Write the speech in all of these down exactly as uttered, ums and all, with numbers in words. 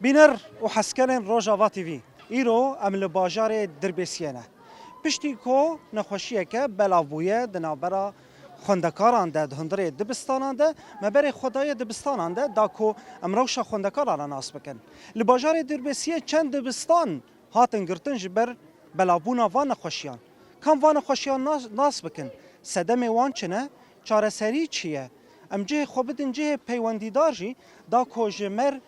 Bîner û hezkirinên Rojava T V, îro em li bajarê Dirbêsiyê ne. Piştî ku nexweşiyeke belav bûye di navbera xwendekaran de, di hundirê dibistanan de, me berê xwe daye dibistanan de, da ku em rewşa xwendekaran re nas bikin. Li bajarê Dirbêsiyê çend dibistan hatin girtin ji ber belavbûna van nexweşiyan. Kam van nexweşiyan nas, nas bikin? Sedemê wan çi ne? Çareserî çi ye? Em cihê xwe bidin cihê peywendîdar jî, da ku ji mer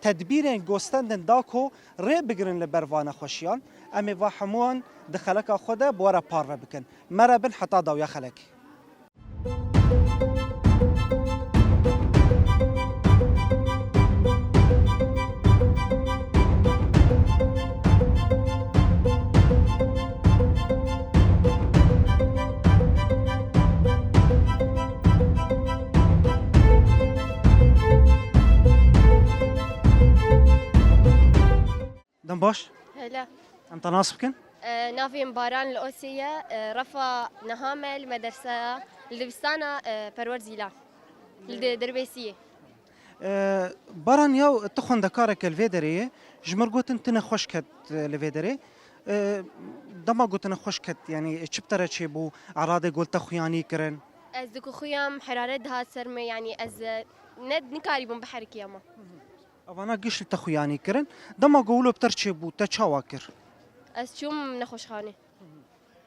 tedbîrên gostendin da ku rê bigirin li ber van nexweşiyan. Em ê va hemûyan di xeleka xwe de bi we re parve bikin. Me re bin heta dawiya xelekê. Dem baş. Hele. Em te nas bikin? E, navê min Baran li Osê ye. E, refa niha me li medreseya, li dibistana, e, Perwer Zîlan. Li di-, Dirbêsiyê. E, Baran ya, tu xwendekareke li vê derê ye. Ji mir gotin tu nexweş ket, e, li vê derê. E, dema got tu nexweş ket, yanî çi bi te re çêbû, eradê got te xuyanî kirin? Ez diku xuyam heraret dihat ser me, yanî ez, e, ne, nikarîbûm biherikiyama. Evana giş li te xuyanî kirin. Dema ku wilo bi te re çêbû, te çawa kir? Ez çûm nexweşxanê.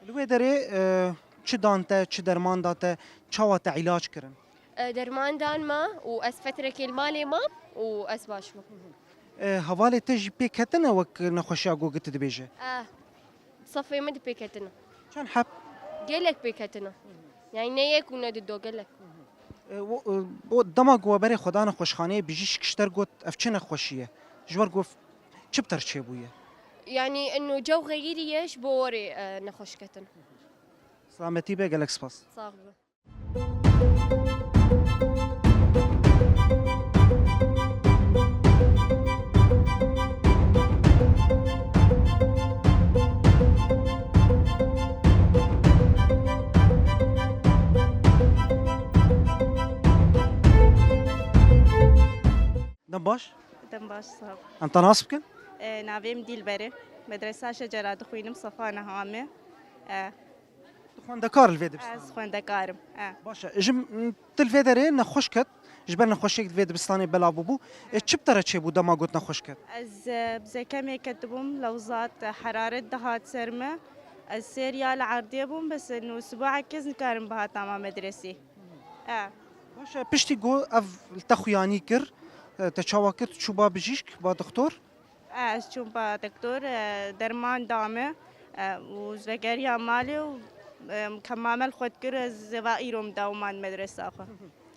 Li wê derê, e, çi dan te, çi derman da te, çawa te îlac kirin? E, derman dan me û ez fetrekê li malê mam û ez baş bûm. E, hevalê te jî pê ketine wek nexweşiya ku tu dibêje? E, sefê min di pê ketine. Çend heb? Gelek pê ketine. Yani ne yek û ne du do, gelek. E, o, e, o dema ku we berê xwe da nexweşxaneyê, bijîşk ji te re got, ev çi nexweşî ye? Ji ber ku çi bi te re çêbûye? Yani eno cew xeyirî ye, ji bo werê, e, nexweş ketin. Selametî be, gelek spas. Sağ ol. Dem baş. Dem baş, sağ ol. Em te nas bikin? E, navê min Dîlber e. Medresa Şecera dixwînim, sefa niha me. E. Tu xwendekar li vê dibistanê? Ez xwendekar im, e. Baş e. Ji, m, tu li vê derê nexweş ket, ji ber nexweşiyek di vê dibistanê belav bûbû. E, çi bi te re çêbû dema got nexweş ket? Ez, e, bi zekemê ketibûm, lewzat, e, heraret dihat ser me. Ez sê riya li erdê bûm, bes eno sibahekê ez nikarim bihatama medresê. E. Baş e, piştî ku ev li te xuyanî kir, e, te çawa kir, çû ba bijîşk, ba doktor? E, ez çûm ba doktor, e, derman da me, e, û ez vegeriya malê û, e, kemamel xwe dikir, ez va îro min dawam medresa xwe.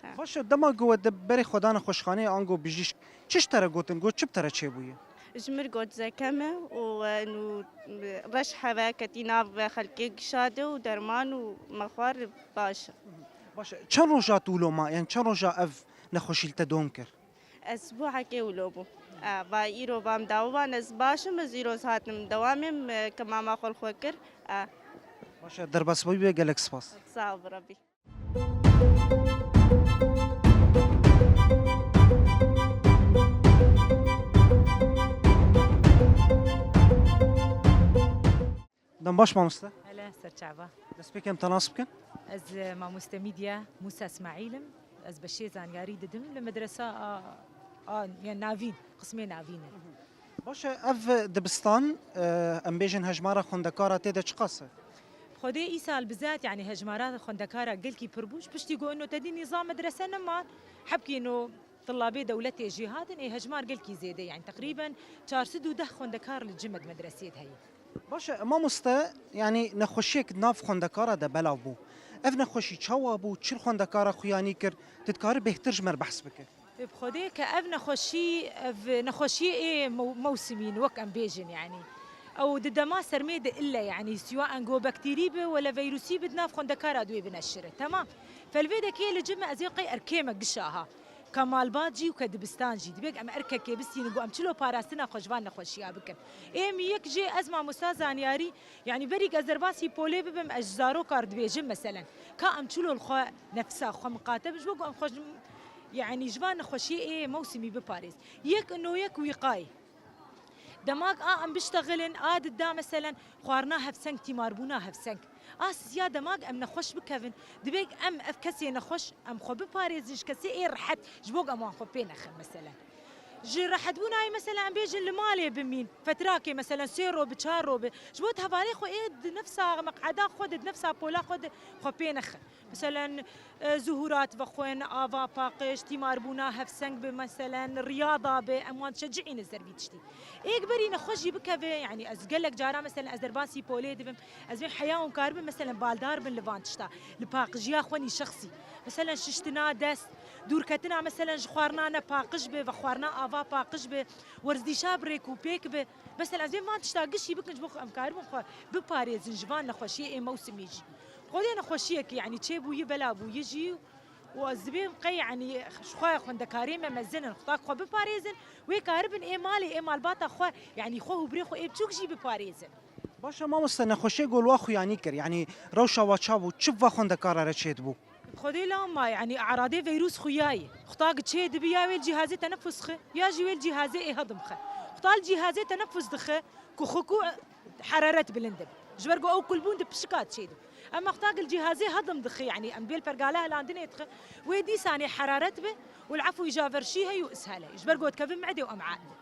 E. Baş e, dema ku we de berê xwe da nexweşxaneyê ango bijîşk, çi ji te re gotin, got çi bi te re çêbûye? Ji mir got zekem e û, e, nû, e, reş heve ketî nav xelkê gişa de û derman û me xwar baş e. Baş e, çend roja tu wilo ma, yani çend roja ev nexweşî li te dom kir? Ez sibûhekê wilo bûm. E, va îro vam dawiban ez baş im, ez îro ez hatim dewamê min, e, kemama xwe li xwe kir. E. Baş e, derbasbûyî be, gelek spas. Sağ ol, Rabî. Dem baş mamoste. Hele, ser çava. Destpêkê em te nas bikin? Ez, e, mamoste Mîdya Mûsa Îsmaîl im. Ez beşê zanyarî didim li medresa a, a, ya navîn, qismê navîn e. Baş e, ev dibistan, e, em bêjin hejmara xwendekara tê de çiqas e? Xwedê îsal bizat, yani hejmara xwendekara gelkî pir bû. Ji piştî ku ino tedî nîzam medrese neman, hebkî ino Tillabê dewletê jî hatin, ê hejmar gelkî zêde, yani teqrîben çar sed û deh xwendekar li cim e di medresê de heye. Baş e, mamoste, yani nexweşiyek di nav xwendekara de belav bû. Ev nexweşî çawa bû, çi li xwendekara xuyanî kir, tu dikarî bêhtir ji me re behs bike? Bi Xwedê ke ev nexweşî, ev nexweşiyê ê mew-, mewsimîn, wek em bêjin, yani. Ew di dema sermê de ille, yani, siwa engo bektîrî bi, wele veyrusî bi, di nav xwendekara duyê bineşire. Temam. Felvê de kê li cim e, ez ê qey erkê me gişa ha. Ke malbat jî û ke dibistan jî. Dibêk em erkekê bistînin, got em çilo parastina xwe ji van nexweşiya bikin. Ê min yek jê ez mamosta zanyarî, yani berî ez derbasî polê bibim, ez ji zarokar dibêjim meselen. Ka em çilo li xwe nefsa xwe miqate bin, ji bo ku em xwe ji, yani ji van nexweşiyê ê mewsimî biparêz. Yek ino yek wîqayê. Demak a em biştexilin, a dida meselen xwarina hevseng, tîmarbûna hevseng. A siziya demak em nexweş bikevin, dibêk em ev kesê nexweş em xwe biparêzin ji kesê ê rehet, ji bo em wan xwe pê nexin meselen. Ji rehetbûnayê meselen em bêjin li malê bimîn, fetirakê meselen sê ro bi, çar ro bi, ji bo di hevalê xwe ê di nefsa meqeda xwe de, di nefsa pola xwe de xwe pê nexin. Meselen, e, zuhurat vexwin, ava paqij, tîmarbûna hevseng bi, meselen, riyada bi, em wan dişecihînin ser vî tiştî. Êk berî nexweş jî bikeve, yani ez gelek cara, meselen, ez derbasî polê dibim, ez bên heya hûn karibin, meselen, baldar bin li van tişta, li paqijiya xwe nî şexsî. Meselen, şiştina dest, dûrketina, meselen, ji xwarina ne paqij bi, vexwarina ava paqij bi, werzîşa bi rêk û pêk bi. Meselen, ez bên van tişta gişî bikin, ji bo em karibin xwe biparêzin ji van nexweşiyê ê mewsimî jî. Xwedê nexweşiyekî, yanî çêbûyî, bela bûyî jî û ez dibêm qey, yanî ji xwe xwendekarê me mezin in, xwe tak xwe biparêzin, wê karibin ê malê, ê malbata xwe, yanî xwe hûbrê xwe ê biçûk jî biparêzin. Baş e mamoste, nexweşiyê gol wa xuyanî kir, yanî rewşa wa çawa bû, çi va xwendekara re çêdibû? Xwedê lama, yanî eradê veyrûs xuya ye. Xwe tak çê dibi ya wê li cîhazê tenefus xe, ya jî wê li cîhazê ê hedim xe. Xwe tak li cîhazê tenefus dixe, ku xwe ku heraret bilind dibe. Ji ber ku ew kulbûn di pişika çêdibe. Ema xwe tak li cîhazê hedim dixe, yanî em bê li pergala helandinê dixe, wê dîsanê heraret be û li efû îja verşî heye û ishal heye. Ji ber ku dikeve mede û em'a de.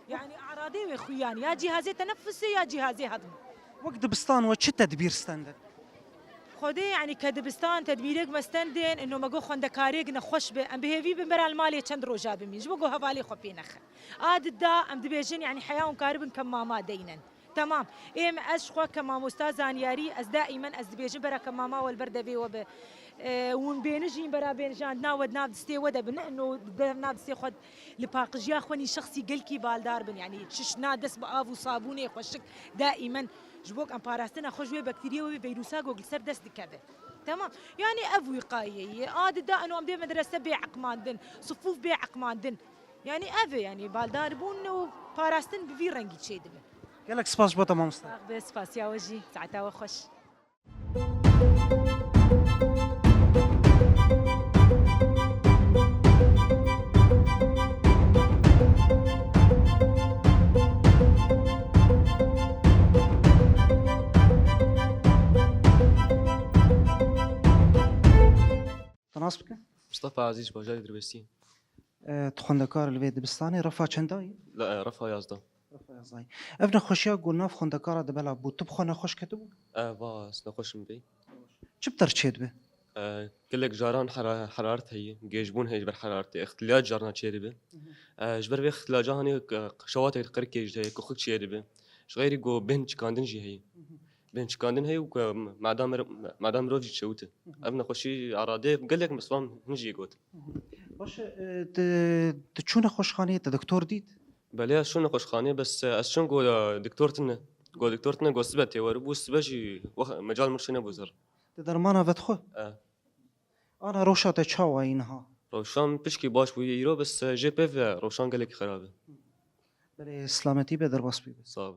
Yanî eradê wê xuyan ya cîhazê tenefusê ya cîhazê hedim. Wek dibistan we çi tedbîr stendin? Xwedê, yanî ke dibistan tedbîrêk me stendên, ino me got xwendekarêk nexweş be, em bi hêvî bin bera li malê çend roja bimîn, ji bo ku hevalê xwe pê nexin. A dida em dibêjin, yanî heya hûn karibin kemmama deynin. Temam. Êm ez ji xwe ke mamosta zanyarî, ez daîmen ez dibêjim bera kemmama we li ber devê we be. E, hûn bênijîn bera bênijandina we di nav distê we de bin, ino di nav distê xwe li paqijiya xwe nî şexsî gelkî baldar bin. Yanî çişna dest bi av û sabûnê xweşik daîmen ji bo em parastina xwe ji wê bakteriyê û wê veyrûsa ku li ser dest dikeve. Temam. Yanî ev wîqayeyê ye. A dida eno em dê medrese bê eqmandin, sifûf bê eqmandin. Yanî ev e, yanî baldarbûn û parastin bi vî rengî çêdibe. Gelek spas ji bo te mamoste. Sax be, spasiya we jî. Saeta we xweş. Te nas bike? Mustafa Ezîz, bajarê Dirbêsiyê. E, tu xwendekar li vê dibistanê, refa çendayî? La, e, refa yazdeh. Refa yazdayî. Ev nexweşiya ku nav xwendekara de belav bû, tu bi xwe nexweş ketibû? E, va, ez nexweş im vê. Çi bi te re çêdibe? E, gelek caran hera-, heraret heye, gêjbûn heye ji ber heraretê, îxtilac carna çêdibe. Hı hı. E, ji ber vê îxtilaca hanê, e, şewatek qirkê jî heye, kuxik çêdibe. Ji xeyrî ku bên çikandin jî heye. Hı hı. Bên çikandin heye û ku mada mir-, mada mirov jî çewite. Hı hı. Ev nexweşî eradê gelek mislan hin jî got. Hı hı. Baş e, e, tu, tu çû nexweşxaneyê, te doktor dît? Belê, ez çûm nexweşxaneyê, bes, e, ez çûm ku, e, doktor tune. Ku doktor tune, ku sibe tê were bû, sibe jî wext mecal mir çûne bû zer. Te dermana vedixwe? E. Ana rewşa te çawa yî niha? Rewşan pişkî baş bûye îro, bes, e, jê pê ve rewşan gelekî xerab e. Belê, silametî be, derbas bî be. Sağ ol.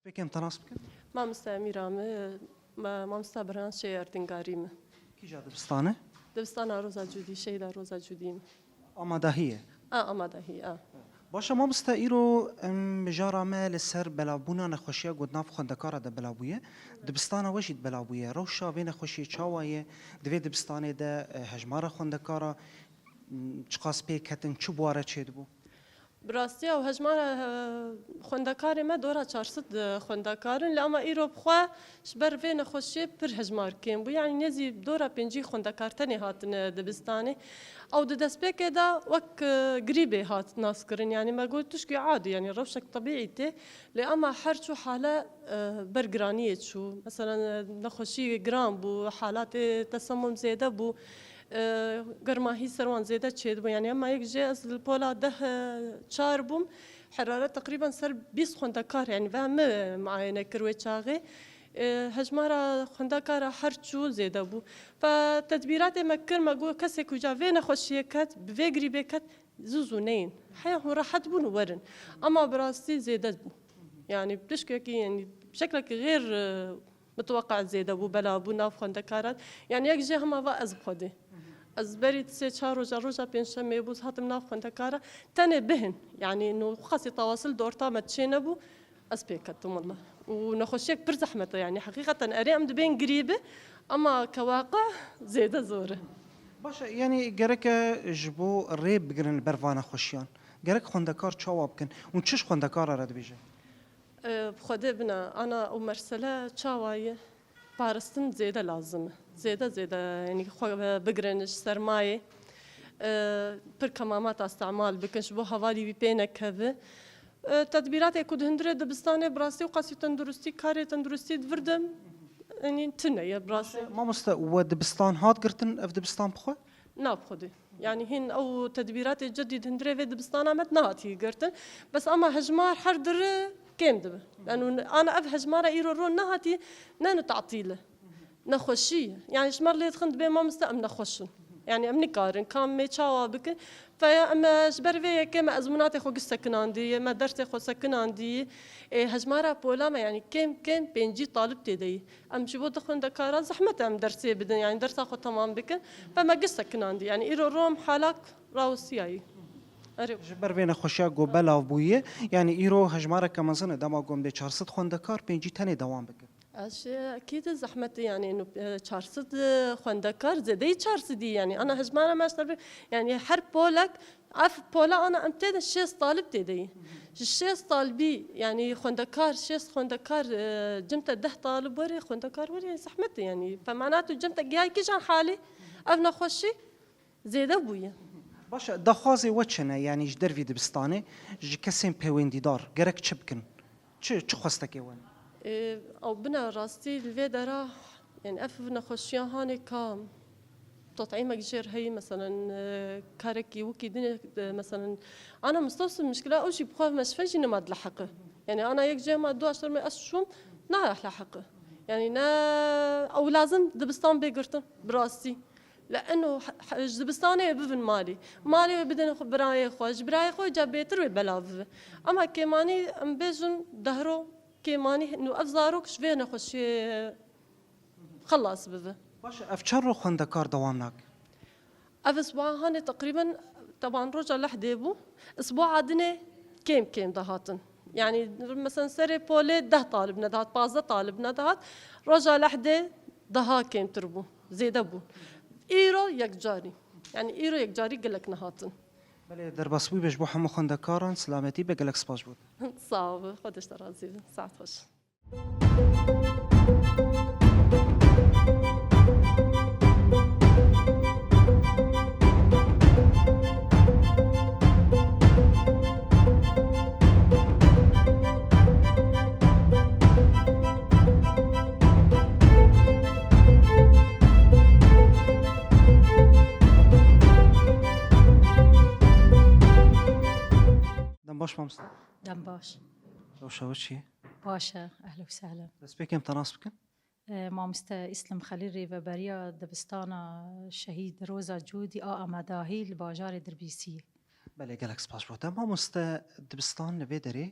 Peki, em te nas bikin? Mamoste Emîra me, ma-, mamoste Birhan Şêyar Dingarî me. Kîja dibistane? Dibistana Roza Cûdî, Şehîda Roza Cûdî me. Amadahî ye? A, amadahî, a. Baş e, mamoste, îro em mijara me li ser belavbûna nexweşiya ku di nav xwendekara de belav bûye, dibistana we jî de belav bûye. Rewşa vê nexweşiyê çawa ye? Di vê dibistanê de, e, hejmara xwendekara Çiqas pê ketin, çi buware çêdibû? Bi rastî ew hejmara xwendekarê me dora çar sed xwendekar in, lê ema îro bi xwe ji ber vê nexweşiyê pir hejmar kêm bû. Yanî nêzî dora pêncî xwendekar tenê hatine dibistanê. Ew di destpêkê de wek grîbê hat naskirin. Yanî me got tişkî adî, yanî rewşek tebîî tê. Lê ema her çû hale ber giraniyê çû. Meselen nexweşî giran bû, halatê tesemum zêde bû. Germahî ser wan zêde çêdibû. Yanî ema yek jê ez li pola deh çar bûm. Heraret teqrîben ser bîst xwendekar, yanî ve min muayene kir wê çaxê. Hejmara xwendekara her çû zêde bû. Fe tedbîratê me kir, me got kesê ku ca vê nexweşiyê ket, bi vê grîbê ket, zû zû neyên. Heya hûn rehet bûn û werin. Ema bi rastî zêde bû. Yanî pişkekî, yanî şeklekî xêr mitweqe zêde bû, belav bû nav xwendekaran. Yanî yek jê hema va ez bi xwedê. Ez berî sê çar roja, roja pêncşemê bû, hatim nav xwendekara. Tenê bihin. Yanî no qasî tawasil di orta me çê nebû. Ez pê ketim wela. Û nexweşiyek pir zehmet e, yanî heqîqeten erê em dibên girîbi, ema ke waqe zêde zor e. Baş e, yanî gerek e ji bo rê bigirin li ber van nexweşiyan. Gerek xwendekar çawa bikin? Hûn çi ji xwendekara re dibêjin? Bi Xwedê bine, ana ew mersele çawa ye? Paristin zêde lazim e. Zêde zêde, yanî xwe bigirin ji sermayê. Pir kemamata îstemal bikin, ji bo hevalî wî pê nekeve. Tedbîratê ku di hundirê dibistanê bi rastî û qasî tenduristî, karê tenduristî di vir de, yanî tune ye bi rastî. Mamoste, we dibistan hat girtin, ev dibistan bi xwe? Na bi xwedê. Yanî hîn ew tedbîratê cedî di hundirê vê dibistana me nehatî girtin. Bes ema hejmar her dire kêm dibe. Yanî ana ev hejmara îro ro nehatî, neno tatîl e. Nexweşî ye. Yanî ji me lê dixin dibê mamoste em nexweş in. Yanî em nikarin, kam mê çawa bikin. Feya em ji ber vê yekê me ezmûnatê xwe giş sekinandî, me dersê xwe sekinandî. Ê, hejmara pola me, yanî kêm kêm pêncî talib tê de yî. Em ji bo du xwendekara zehmet e em dersê bidin, yanî dersa xwe temam bikin. Fe me giş sekinandî. Yanî îro ro em halak rawestiyayî. Erê. Ji ber vê nexweşiya ku belav bûye, yanî îro hejmareke mezin e, dema ku em bê çar sed xwendekar, pêncî tenê dewam bikin. Ez jî ekîd zehmet e, yanî nu, e, çar sed, e, xwendekar, zêdeyî çar sedî, yanî ana hejmara me ji te re, yanî her polek, ev pola ana em tê de şêst talib tê de yî. Ji şêst talibî, yanî xwendekar, şêst xwendekar, e, cim te deh talib were, xwendekar were, yanî zehmet e, yanî. Fe mana tu cim te gihayî kîjan halê, ev nexweşî zêde bûye. Baş e, daxwazê we çi ne? Yanî ji dervî dibistanê, ji kesên pêwendîdar gerek çi bikin? Çi, çi xwestekê we ne? Ê, ew bine rastî li vê dera, yanî ev nexweşiya hanê ka tet'îmek jêr heyî, meselen, e, karekî wekî dinê, e, meselen, ana mistewsim mişkila ew jî bi xwe me ji fe jî nema dileheqe. Yanî ana yek jê ma du aşter me ez çûm, naleheqe. Yanî ne, ew lazim dibistan bê girtin, bi rastî. Li eno he-, he-, ji dibistanê bibin malê. Malê wê bidin xwe, birayê xwe. Ji birayê xwe ca bêtir wê belav bibe. Ema kêmanî em bêjin dehro kêmanî nû ev zarok ji vê nexweşiyê xelas bibe. Baş e, ev çend roj xwendekar dewam nake? Ev isbuha hanê teqrîben teban roja lehdê bû. Isbuha dinê kêm kêm dihatin. Yanî, mesela serê polê deh talib nedihat, pazdeh talib nedihat. Roja lehdê daha kêmtir bû, zêde bû. Îro yekcarî. Yanî îro yekcarî gelek nehatin. Belê, derbasbûyî be ji bo hemû xwendekaran, silametî be, gelek spas ji bo te. Sağ ol, Xwedê ji te razî be. Saet xweş. Dem baş mamoste. Dem baş. Rewşa we çi ye? Baş e, ehlen û sehlen. Destpêkê em te nas bikin. E, mamoste Îslim Xelîl, rêveberiya dibistana Şehîd Roza Cûdî a Amedahî li bajarê Dirbîsiyê. Belê, gelek spas ji bo te. Mamoste, dibistan li vê derê,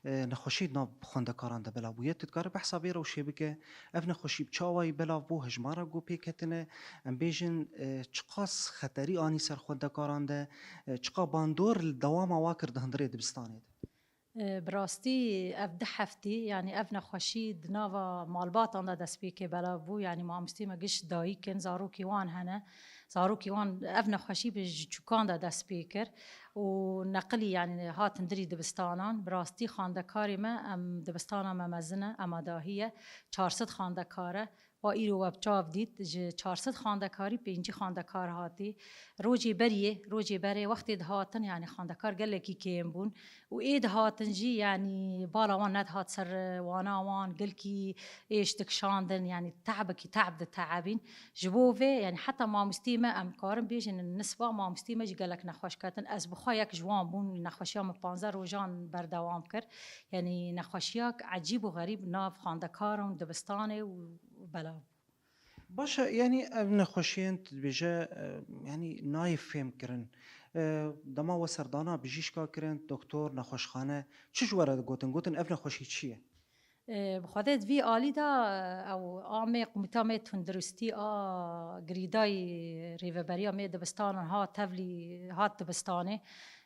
e, nexweşî di nav xwendekaran de belav bûye. Tu dikarî behsa vê rewşê bike? Ev nexweşî bi çawayî belav bû, hejmara ku pê ketine, em bêjin, e, çiqas xeterî anî ser xwendekaran de, e, çiqa bandor li dewama wa kir di hundirê dibistanê de? E, bi rastî ev du heftî, yanî ev nexweşî di nava malbatan de dest pê kir belav bû. Yanî mamostê me giş dayik in, zarokê wan hene. Zarokê wan ev nexweşî bi ji çûkan de dest pê kir û neqilî, yanî hatin dirî dibistanan. Bi rastî xandekarê me, em dibistana me mezin e, emadahî ye. Çar sed xandekar e. Wa îro we bi çav dît, ji çar sed xandekarî pêncî xandekar hatî. Rojê beriyê, rojê berê wextê dihatin, yanî xandekar gelekî kêm bûn û ê dihatin jî, yanî bala wan nedihat ser wana wan, gelkî êş dikişandin, yanî te'bekî te'b dite'ebîn. Ji bo vê, yanî heta mamostî me, em karin bêjin, nisba mamostî me jî gelek nexweş ketin. Ez bi xwe yek ji wan bûm, nexweşiya min panzdeh rojan berdewam kir. Yanî nexweşiyek ecîb û xerîb nav xandekaran, dibistanê û belav bû. Baş e, yanî ev nexweşiyên tu dibêje, e, yanî nayê fêhm kirin. E, dema we serdana bijîşka kirin, doktor, nexweşxane, çi ji we re digotin? Gotin, ev nexweşî çi ye? E, bi Xwedê di vî alî de, e, ew a me, komîta me tunduristî a girîdayî rêveberiya me dibistanan hat tevlî, hat dibistanê.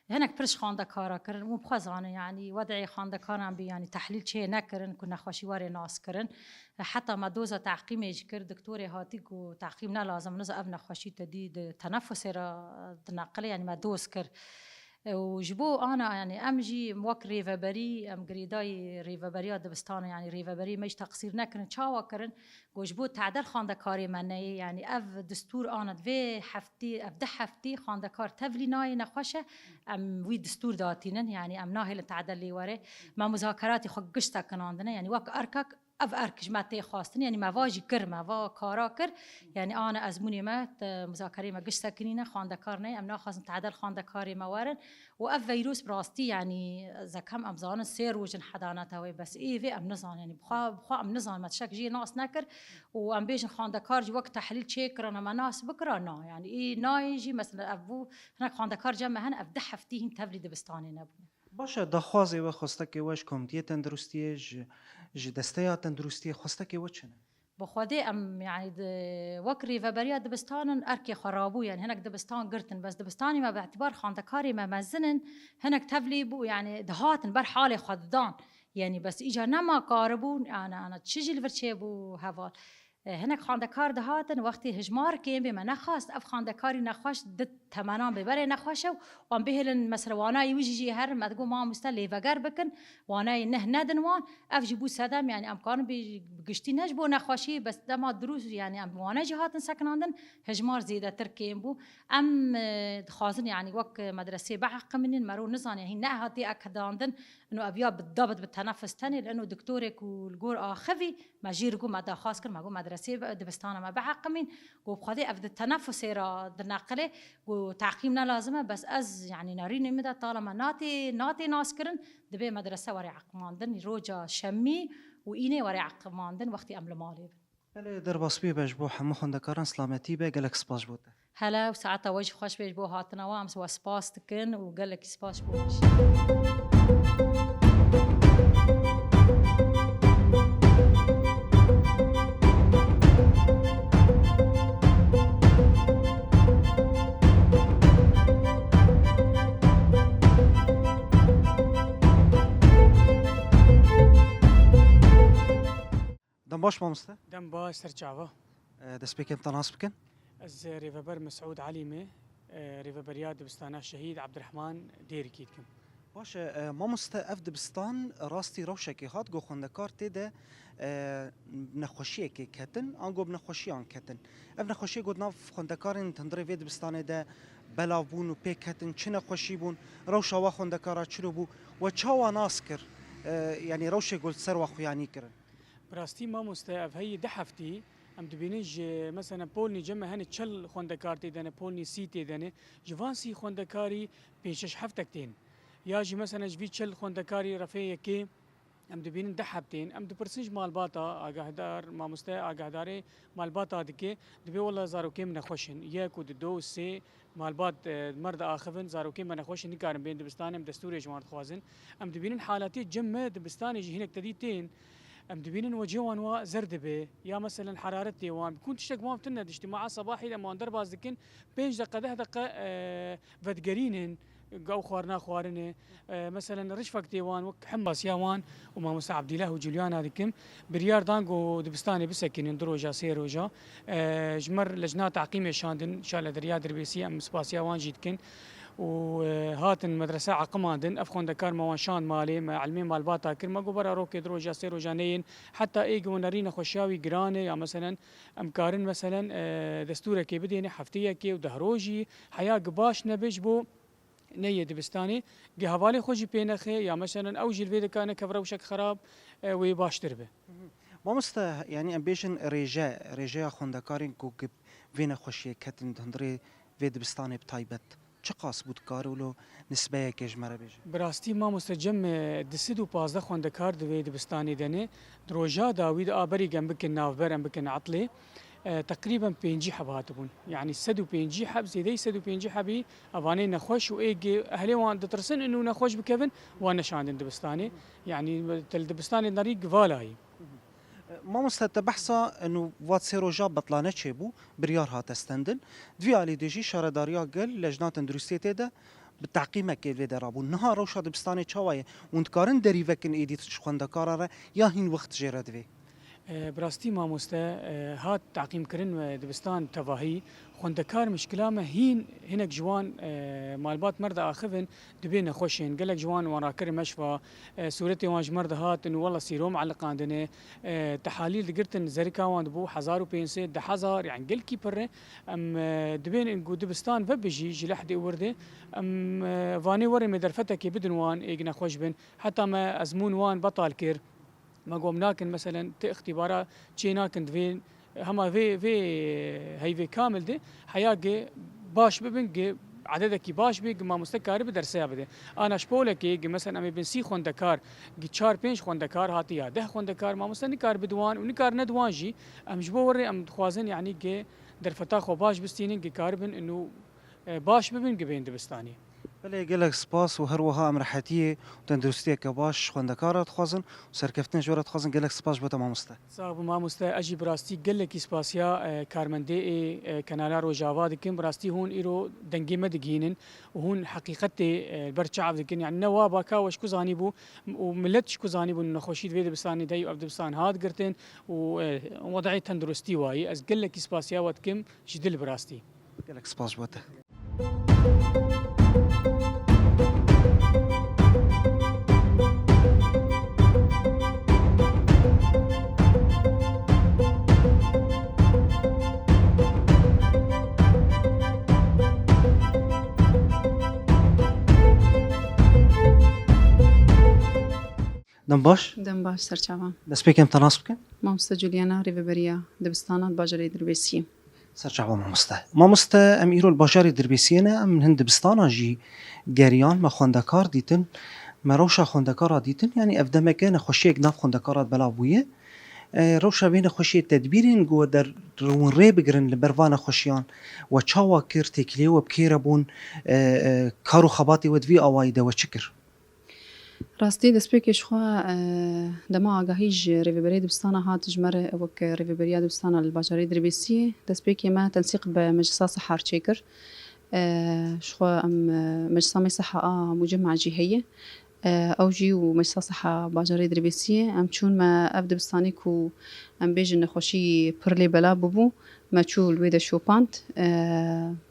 Hinek pir ji xandekara kirin û bi xwe zanin, yanî wed'ê xandekaran bî, yanî tehlîl çê nekirin ku nexweşî were nas kirin. Heta me doza teqîmê jî kir, doktorê hatî ku teqîm ne lazim, niza ev nexweşî te dî di tenefusê re dineqile, yanî me doz kir. Û ji bo ana, yanî em jî wek rêveberî, em girêdayî rêveberiya dibistana, yanî rêveberî me jî teqsîr nekirin. Çawa kirin? Ku ji bo tadel xandekarê me neyê, yanî ev distûr ana di vê heftî, ev du heftî xandekar tevlî nayê nexweş e, em wî distûr datînin, yanî em nahêlin tadel lê were. Me muzakeratê xwe giş sekinandine, yanî wek erkek ev erk ji me tê xwestin, yanî me va jî kir, me va kara kir, yanî ana ezmûnê me, te muzakerê me giş sekinîne, xandekar neyê, em naxwazin tadel xandekarê me werin. Û ev vîrus bi rastî, yanî, zekem em zanin sê roj in heda nete wê, bes ê vê em nizanin, yanî, bi xwe, bi xwe em nizanin, me tiştek jê nas nekir û em bêjin xwendekar jî wek tehlîl çêkirana, me nas bikira, na, yanî, ê nayê jî, mesela, ev bû, hinek xwendekar cem me hene, ev du heftî hîn tevlî dibistanê nebûne. Baş e, daxwazê we, xwestekê we ji Komîtiyê Tenduristiyê, ji, ji Desteya Tenduristiyê, xwestekê we çi ne? Bi Xwedê em, yanî, di, wek rêveberiya dibistanin erkê xwe rabû, yanî hinek dibistan girtin, bes dibistanê me bi îtibar xandekarê me mezin in, hinek tevlî bû, yanî dihatin ber halê xwe didan. Yanî bes îcar nema karibûn, ana, ana çi jî li vir çêbû heval. E, hinek xandekar dihatin, wextê hijmar kêm bê me nexwast, ev xandekarî nexweş di temenan bê berê nexweş e û em bihêlin, mesela, wanayê wî jî jê herin, me digot, mamoste lêveger bikin, wanayê neh nedin wan. Ev jî bû sedem, yanî em karin bê bi giştî ne ji bo nexweşî, bes dema dirûst, yanî em wane jî hatin sekinandin, hejmar zêdetir kêm bû. Em, e, dixwazin, yanî wek medresê biheqimînin, mero nizane, hîn nehatiye ekidandin, ino ev ya bi dabit bi tenefus tenê, li ino doktorê ku li gor axivî, me jê re got, me daxwaz kir, me got medresê bi-, dibistana me biheqimîn, got bi Xwedê ev di tenefusê re dineqilê, got teqîm ne lazim e, bes ez, yanî nerînê min de tala me natê, natê naskirin, dibê medrese were eqimandin, roja şemî û înê were eqimandin, wextî em li malê bin. Belê, derbasbûyê be ji bo hemû xwendekaran, silametî be, gelek spas ji bo te. Hele û saeta we jî xweş be ji bo hatina we, em we spas dikin û gelekî spas ji bo we jî. Dem baş mamoste. Dem baş, ser çava. E, destpêkê em te nas bikin. Ez, e, rêveber Mesûd Elî me, e, rêveberiya dibistana Şehîd Ebdirehman Dêrikî dikim. Baş e, e, mamoste, ev dibistan rastî rewşekê hat, got xwendekar tê de, e, nexweşiyekê ketin, ango bi nexweşiyan ketin. Ev nexweşiyê got nav xwendekarên hundirê vê dibistanê de belav bûn û pê ketin, çi nexweşî bûn, rewşa wa xwendekara çilo bû, we çawa nas kir, e, yanî rewşê got li ser wa xuyanî kirin? Bi rastî mamoste, ev heyî du heftî em dibînin ji, mesela, polnî cem me hene çil xwendekar tê de ne, polnî sî tê de ne. Ji van sî xwendekarî pênc şeş heftek tên. Ya jî, mesela, ji vî çil xwendekarî refê yekê em dibînin du heb tên. Em dipirsin ji malbata, agahdar, mamoste agahdarê malbata dike, dibê wela zarokê min nexweş in. Yek û du, du û sê malbat, e, mer diaxivin, zarokê me nexweş in, nikarin bên dibistanê, em destûrê ji wan dixwazin. Em dibînin halatê cem me dibistanê jî hinek tedî tên. Em dibînin wecê wan wa zer dibe, ya meselen heraretê wan, bikûn tiştek wan tune diştî, ma a sebahî de em wan derbas dikin, pênc deqe, deh deqe, e, vedigerînin, Ew xwarina xwarine, e, meselen rişfek tê wan, wek him spasiya wan û mamoste Abdîlah û Culyana dikim, biryar dan ku dibistanê bisekinin du roja, sê roja. E, ji me re lejna teqîmê şandin, şale Derya Dirbêsî, em spasiya wan jî dikin. Û, e, hatin medrese eqimandin, ev xwendekar me wan şand malê, me ilmê malbata kir, me got bera rokê du roja, sê roja neyên, heta ê ku nerî nexweşiya wî giran e, ya meselen em karin meselen, e, destûrekê bidêne hefteyekê û deh rojî, heya ku baş nebe ji bo neyê dibistanê, gi hevalê xwe jî pê nexe, ya meselen ew jî li vê dika neke rewşek xerab, e, wê baştir be. Mamoste, yanî em bêjin rêje, rêjeya xwendekarên ku gi vê nexweşiyê ketin di hundirê vê dibistanê bi taybet, çiqas bû dikare wilo nisbeyekê ji me re bêje? Bi rastî mamoste cem, e, du sed û pazdeh xwendekar di vê dibistanê de ne. Di roja dawî de a berî em bikin navber, em bikin etlê, e, teqrîben pêncî heb hatibûn. Yanî sed û pêncî heb, zêdeyî sed û pêncî hebî evanê nexweş û ê gi ehlê wan ditirsin û nexweş bikevin, wan neşandin dibistanê. Yanî te li dibistanê nerî givalayî. Mamoste, te behsa eno vat sê roja betlane çêbû, biryar hate stendin. Di vî alî de jî şaredariya gel, lejna tenduristiyê tê de bi teqîmekê vê de rabûn. Niha rewşa dibistanê çawa ye? Hûn dikarin derî vekin êdî ji xwendekara re ya hîn wext jê re divê? E, bi rastî mamoste, e, hat teqîmkirin me dibistan tevahî. Xwendekar mişkila me hîn hinek ji wan, e, malbat me re diaxivin, dibê nexweş ên. Gelek ji wan wan rakirin meşfa, e, sûretê wan ji me re dihatin û wela sîrom eliqandine. E, tehalîl digirtin, zerika wan dibû hezar û pênc sed, du hezar, yanî gelkî pir e. Em, e, dibên ku dibistan vebijî ji lehdê wir de. Em, e, vanê werin me derfetekê bidin wan ê nexweş bin. Heta me ezmûn wan betal kir. Me got em nakin, meselen, ti îxtîbara çê nakin, divê hema vê, vê heyvê kamil de heya gi baş bibin, gi ededekî baş bê, gi mamoste karibe derseya bide. Ana ji polekê, gi meselen em ê bin sî xwendekar, gi çar pênc xwendekar hatî ya deh xwendekar, mamoste nikar bi di wan û nikar ne di wan jî. Em ji bo wir rê em dixwazin, yanî gi derfeta xwe baş bistînin, gi karibin û, e, baş bibin, gi bên dibistanê. Belê, gelek spas û her wiha em rehetiyê û tenduristiyeke baş ji xwendekara dixwazin û serkeftin ji we re dixwazin. Gelek spas ji bo te mamoste. Sax bî mamoste, ez jî bi rastî gelekî spasiya, e, karmendê ê, e, Kanala Rojava dikim. Bi rastî hûn îro dengê me digihînin û hûn heqîqetê, e, li ber çav dikin. Yanî ne wa baka we ji ku zanîbû û milet ji ku zanîbû nexweşî di vê dibistanê de û ev dibistan hat girtin û, e, wedayê tenduristî wayî. Ez gelekî spasiya we dikim ji dil bi rastî. Gelek spas ji bo te. Dem baş. Dem baş, serçavan. Destpêkê em te nas bikin. Mamoste Juliana, rêveberiya dibistana di bajarê Dirbêsiyê. Serçava mamoste. Mamoste, em îro li bajarê Dirbêsiyê ne, em hin dibistana jî geriyan, me xwendekar dîtin, me rewşa xwendekara dîtin, yanî ev demeke nexweşiyek nav xwendekara belav bûye. E, rewşa vê nexweşiyê tedbîrên ku we der hûn rê bigirin li ber van nexweşiyan we çawa kir, têkiliyê we bi kê re bûn, e, e, kar û xebatê we di vî awayî de we çi kir? Rastî destpêkê ji xwe, e, dema agahî ji rêveberê dibistana hat ji me re wek rêveberiya dibistana li bajarê Dirbêsiyê, destpêkê me tensîq bi Meclisa Seha re çêkir. E, ji xwe em, e, Meclisa me Seha a Mucema jî heye. E, ew jî û Meclisa Seha bajarê Dirbêsiyê em çûn me ev dibistanê ku em bêjin nexweşî pir lê belav bûbû, me çû li wê de şopand. E,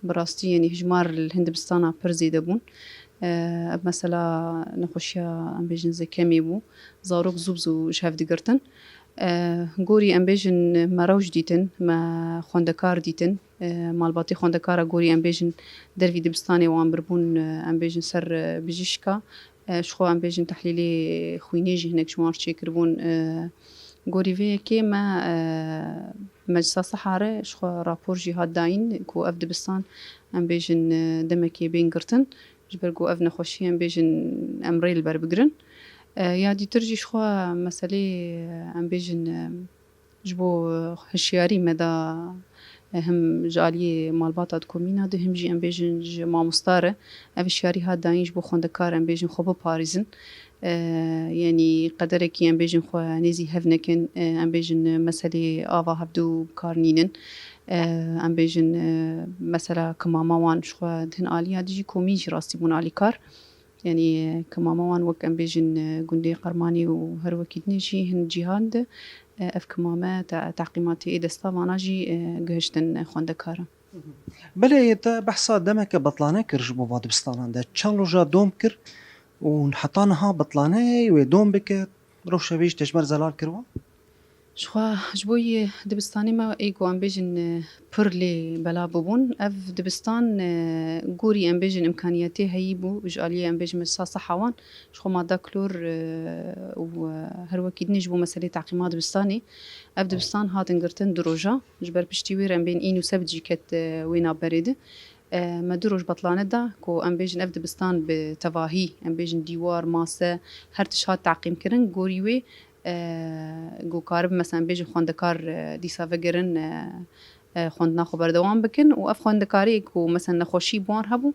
bi rastî, yanî hijmar li hin dibistana pir zêde bûn. E, ev mesela nexweşiya, em bêjin, zêkemê bû. Zarok zû bi zû ji hev digirtin. E, gorî, em bêjin, me rewş dîtin, me xwendekar dîtin. E, malbatê xwendekara gorî, em bêjin, dervî dibistanê wan birbûn, e, em bêjin, ser, e, bijîşka. E, ji xwe, em bêjin, tehlîlê xwînê jî hinek ji wan re çêkiribûn. E, gorî vê yekê me, e, Meclisa Seha re ji xwe rapor jî hat dayîn ku ev dibistan, em bêjin, e, demekê bên girtin, ji ber ku ev nexweşî, em bêjin, em rê li ber bigirin. E, ya dîtir jî ji xwe meselê, e, em bêjin, e, ji bo hişyarî me da Him ji aliyê malbata di komîna de, him jî em bêjin ji mamosta re ev hişyarî hat dayîn ji bo xwendekar em bêjin xwe biparêzin. E, Yanî qederekî em bêjin xwe nêzî hev nekin, e, em bêjin meselê ava hevdû bi kar nînin. E, Em bêjin, e, mesela kimama wan ji xwe di hin aliya dijî komî jî rastî bûn alîkar. Yanî, e, kimama wan wek em bêjin, e, gundê Qermanî û her wekî dinê jî hin cîhan de, e, ev kimame te-, teqîmatê ê desta vana jî, e, gihiştin xwendekaran. Belê, te behsa demeke betlane kir ji bo va dibistanan de. Çend roja dom kir û heta niha betlane wê dom bike, rewşa vê jî te ji me re zelal kiriwa? Jixwe ji bo yê dibistanê me ê ku em bêjin, e, pir lê belav bûbûn. Ev dibistan, e, gorî em bêjin imkaniyetê heyî bû ji aliyê em bêjin Meclisa Seha wan. Jixwe madda klor, e, û, e, her wekî dinê ji bo meselê teqîma dibistanê. Ev dibistan hatin girtin du roja. Ji ber piştî wê re em bên în û sebit jî ket, e, wê navberê de. E, me du roj betlane da ku em bêjin ev dibistan bi tevahî, em bêjin dîwar, mase, her tişt hat teqîmkirin. Gorî wê, e, ku karibe, mesela, em bêjin xwendekar, e, dîsa vegerin, e, e, xwendina xwe berdewam bikin û ev xwendekarê ku, mesela, nexweşî bi wan hebû,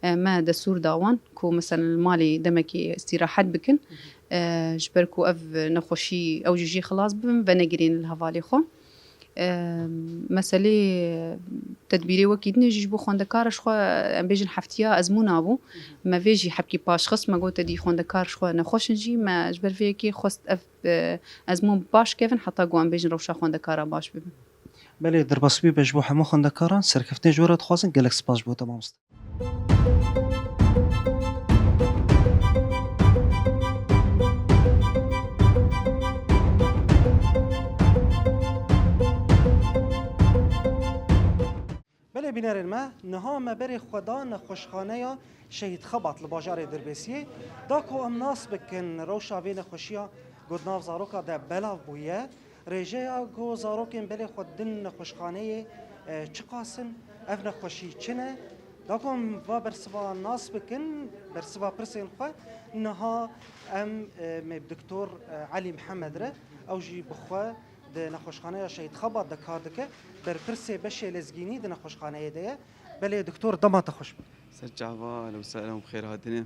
e, me destûr da wan ku, mesela, li malê demekê îstîrahet bikin, e, ji ber ku ev nexweşî ew jî jê xilas bibin, venegirên li hevalê xwe. E, Meselê tedbîrê wekî dinê jî ji bo xwendekara ji xwe, em bêjin, heftiya ezmûna bû. Me vê jî hebkî paş xist, me got, "Te dî xwendekar ji xwe nexweş in jî." Me ji ber vê yekê xwest ev, e, ezmûn baş kevin heta ku em bêjin rewşa xwendekara baş bibe. Belê, derbasbûyî be ji bo hemû xwendekaran, serkeftinê ji we re dixwazin, gelek spas ji bo te mamoste. Belê bînerên me, niha me berê xwe da nexweşxaneya Şehîd Xebat li bajarê Dirbêsiyê, da ku em nas bikin rewşa vê nexweşiya ku di nav zaroka de belav bûye. Rêjeya ku zarokên belê xwe didin nexweşxaneyê, e, çiqas in, ev nexweşî çi ne? Da ku em va bersiva nas bikin, bersiva pirsên xwe, niha em, e, me bi Doktor, e, Elî Mihemed re, ew jî bi xwe di nexweşxaneya Şehîd Xebat de kar dike, berpirsê beşê lezgînî di nexweşxaneyê de ye. Belê doktor, dema te xweş be. Ser çava, ehlen û sehlen û bi xêr hatine.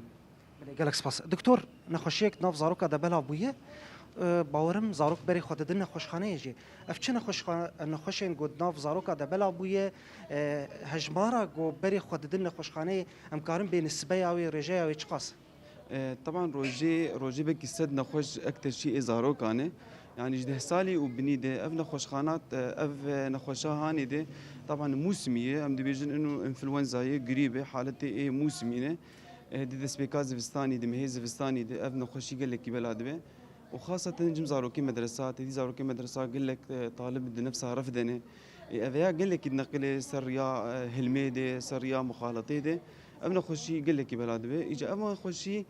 Belê, gelek spas. Doktor, nexweşiyek di nav zaroka de belav bûye. E, bawerim zarok berê xwe didin nexweşxaneyê jî. Ev çi nexweşxa-, nexweşên ku di nav zaroka de belav bûye, e, hejmara ku berê xwe didin nexweşxaneyê, em karin bê nisbeya wê, rêjeya wê çiqas? E, teban rojê, rojê belkî sed nexweş ekter şî ê zarokan e. Yanî ji deh salî û binî de ev nexweşxanat, e, ev, e, nexweşa hanê de, teban mûsimî ye, em dibêjin ino înfluenza ye, grîb e, haletê ê mûsimî ne. E, di destpêka zivistanî, di mehê zivistanî de ev nexweşî gelekî bela dibe. Û xaseten cim zarokê medresa, têdî zarokê medresa gelek, e, talib di nefsa ref de ne. E, ev ya gelekî dineqile ser riya, e, hilmê de, ser riya muxaletê de. Ev nexweşî gelekî bela dibe. Îca ev nexweşî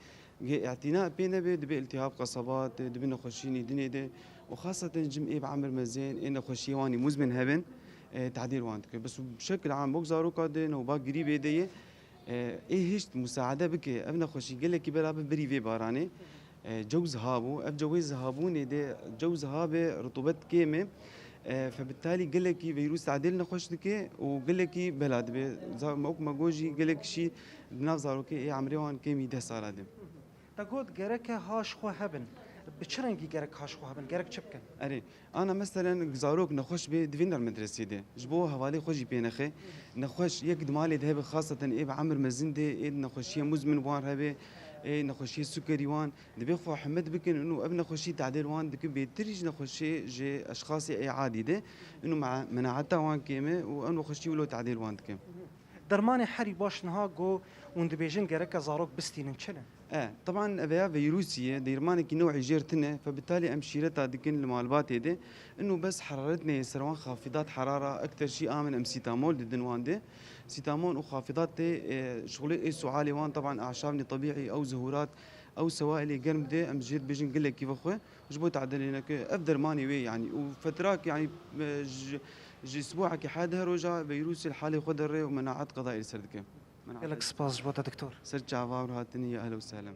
ge îtina pê nebe, dibe iltihab qesebat, dibe nexweşî nîdinê de. Û xaseten cim ê bi emir mezin, ê nexweşiyê wanî muzmin hebin, e, tehdîr wan dike. Bes bi şekil am wek zaroka de, newba grîbê de ye. E, ê hişt musaade bike, ev nexweşî gelekî bela bi birî vê baranê. E, cew ziha bû. Ev cewê zihabûnê de, cew ziha be, rutubet kêm e. E, febitalî gelekî vîrus tedêl nexweş dike û gelekî bela dibe. Za-, wek me got jî gelek şî di nav zarokê ê emrê wan kêmî deh sala de. Te got gereke ha ji xwe hebin. Bi çi rengî gerek ha ji xwe hebin? Gerek çi bikin? Erê, ana meselen zarok nexweş bê, divê ner medresê de. Ji bo hevalê xwe jî pê nexe. Nexweş yek di malê de hebe, xaseten ê bi emir mezin de, ê nexweşiyê muzmin wan hebe, ê nexweşiyê sukerî wan, divê xwe himet bikin û ev nexweşî tedêl wan dike bêtir ji nexweşê ji eşxasê ê adî de. Ino me-, menaeta wan kêm e û ev nexweşî wilo tedêl wan dike. Dermanê herî baş niha ku hûn dibêjin gereke zarok bistînin çi ne? E, teban ev ya vîrusî ye, dermanekî new'î jêr tune, febitalî em şîreta dikin li malbatê de. Ino bes heraret neyê ser wan, xafidat herara, ekter şî amin em sîtamol didin wan de. Sîtamol û xafidat tê, e, şixulê ê sualê wan, teban aşabnê tebîî, ew zihurat, ew sewailê germ de em jê dibêjin gelekî vexwe. Ji bo tedilê neke, ev dermanê wê, yanî, û fetrak, yanî, e, ji, ji isbuekê heta deh roja vîrusê li halê xwe derê û menaet qedayê li ser dike. Menaet. Gelek spas ji bo te, doktor. Ser çava û hatinê, ya ehlen û sehlen.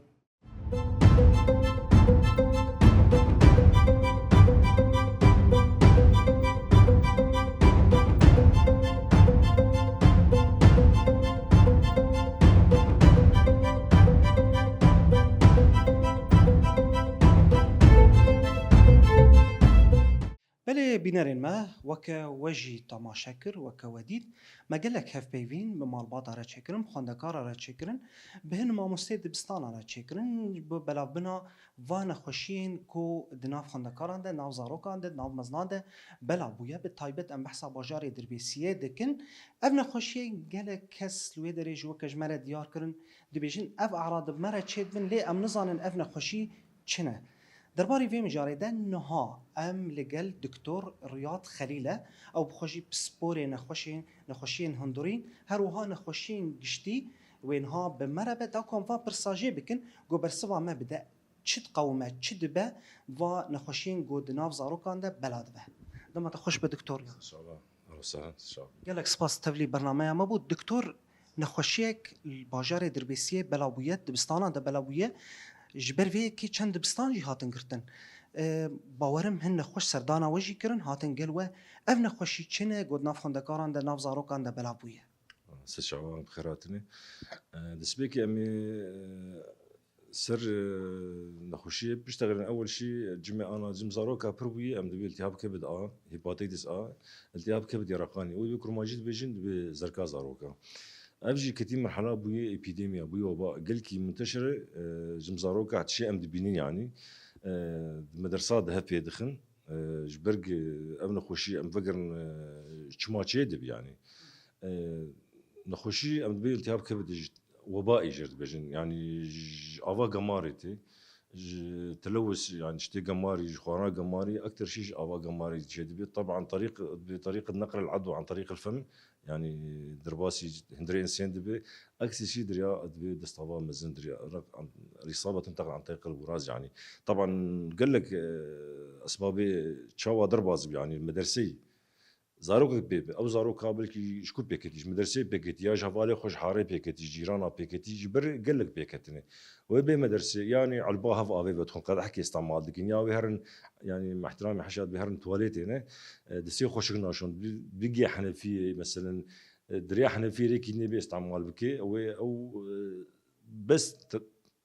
Ê bînerên me, weke we jî temaşe kir, weke we dît, me gelek hevpeyvîn bi malbata re çêkirin, bi xwendekara re çêkirin, bi hin mamosteyê dibistana re çêkirin, bi belavbina va nexweşiyên ku di nav xwendekaran de, nav zarokan de, nav meznan de belav bûye. Bi taybet em behsa bajarê Dirbêsiyê dikin. Ev nexweşiyê gelek kes li wê derê ji weke ji me re diyar kirin, dibêjin ev erad bi me re çêdibin, lê em nizanin ev nexweşî çi ne. Derbarê vê mijarê de niha em li gel Doktor Riyad Xelîl e. Ew bi xwe jî pisporê nexweşên, nexweşiyên hundirîn, her wiha nexweşiyên giştî wê niha bi me re be, da ku em van pirsa jê bikin, ku bersiva me bide, çi diqewime, çi dibe va nexweşiyên ku di nav zarokan de bela dibe. Dema te xweş be, Doktor Riyad. Sağ ol. Gelek spas tevlî bernameya me bû. Doktor, nexweşiyek li bajarê Dirbêsiyê bela bûye, dibistanan de bela bûye. Ji ber vê yekê çend dibistan jî hatin girtin. E, bawerim hin nexweş serdana we jî kirin, hatin gel we. Ev nexweşî çi ne, ku di nav xwendekaran de, nav zarokan de bela bûye? Ser çavan, bi xêr hatinê. E, destpêkê em ê, e, ser, e, nexweşiyê piştexilin ewil şî cimê ana cim zaroka pir bûyî, em dibê iltihab kebid A, hepatitis A, iltihab kebid ya reqanî. Û dibê kurmancî dibêjin dibê zerka zaroka. Ev jî ketî merhala bûyî epîdemiya, bûyî weba gelkî munteşir e, e, cim zaroka tişê em dibînin yanî. E, di medersa de hev pê dixin. E, ji ber ku ev nexweşî em vegerin, e, çima çê dibi yanî. E, nexweşî em dibê iltihab kebid ji webaî jê dibêjin. Yanî ji ava gemarê tê. Ji telewis, yanî ji tê gemarî, ji xwarina gemarî, ektir şî ji ava gemarî çê dibe. Taban an tariq, bi tariq neql el-edwa an tariq el-fem, yanî derbasî hundirê însên dibe. Eksî şî diriya dibe destava mezin diriya. Rîsaba tunteqil an tariq el-wiraz, yanî. Taban gelek, e, esbabê çawa derbas dibe, yanî mederseyî. Zarokek pê be, ew zaroka belkî ji ku pêketî, ji mederseyê pêketî, ya ji hevalê xwe ji harê pêketî, ji cîrana pêketî, ji ber gelek pêketine. Wê bê medersê, yanî elba hev avê vedixwin, qedehkê îstemal dikin, ya wê herin, yanî mehtiramê heşa dibê herin tuwaletê ne, e, destê xweşik naşon, bi-, bigê henefiyê, meselen, e, diriya henefiyê rêkî nêbê îstemal bike, wê ew, e, bes t-,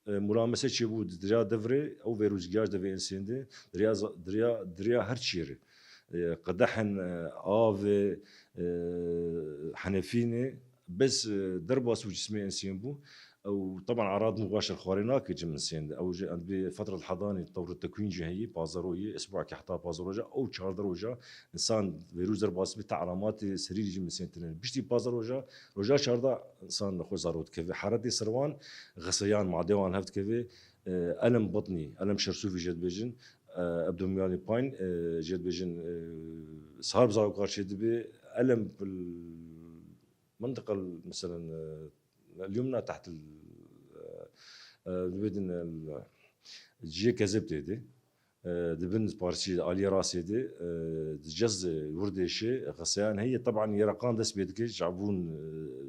e, mulamese çêbû di diriya devrê, ew vêrûs giyaş devê insên de, diriya za-, diriya, diriya her çiyê re. E, qedehin, e, avê, e, henefînê, bes, e, derbas û cismê insên bû. Ew, teban, arad mubaşir xwarê nake cim insên de. Ew jî em dibê fetret hedanî tewr tekwîn jî heyî, pazdeh rojî, esbuekî heta pazdeh roja, ew çardeh roja insan vêrûs derbas bi te alamatê serî cim insên tine. Piştî pazdeh roja, roja çardeh insan li xwe zaro dikeve. Heretê ser wan, xeseyan, madê wan hev dikeve. E, elem batnî, elem şersûfî jê dibêjin, e, abdominalê payîn, e, jê dibêjin, e, sahar bi zarokar çê dibe, elem bil mintiqa, meselen, e, el-yumna teht el, e, e, dibêjin, e, ciyê kezeb tê de. E, di bin parçeyê aliyê rastê de, e, di cez, e, wirdêşê, xeseyan heye. Teban yê reqan dest pê dike, çavûn,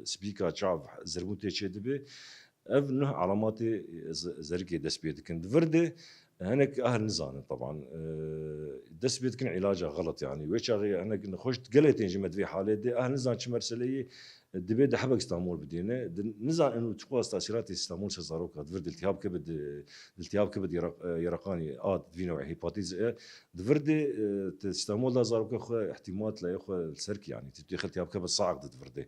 e, spîka çav, zirbûn tê çê dibe. Ev nuh alamatê z-, zerikê dest pê dikin. Di vir de hinek ehl nizanin teban. E, dest pê dikin îlaca xelet yanî. Wê çaxê hinek nexweş gelê tên ji me di vê halê de. Ehl nizan çi meseleyê, e, dibê di hebek Stenbol bidêne. Di, nizan eno çiqas tesîratê Stenbol ser zaroka di vir de iltihab kebid, e, iltihab kebid yê req-, e, yê reqanî A di vî newê hepatitis E. Di vir de, e, te Stenbol da zaroka xwe ihtimal tlayê xwe li ser kî yanî. Tê xeltihab kebid sax di vir de.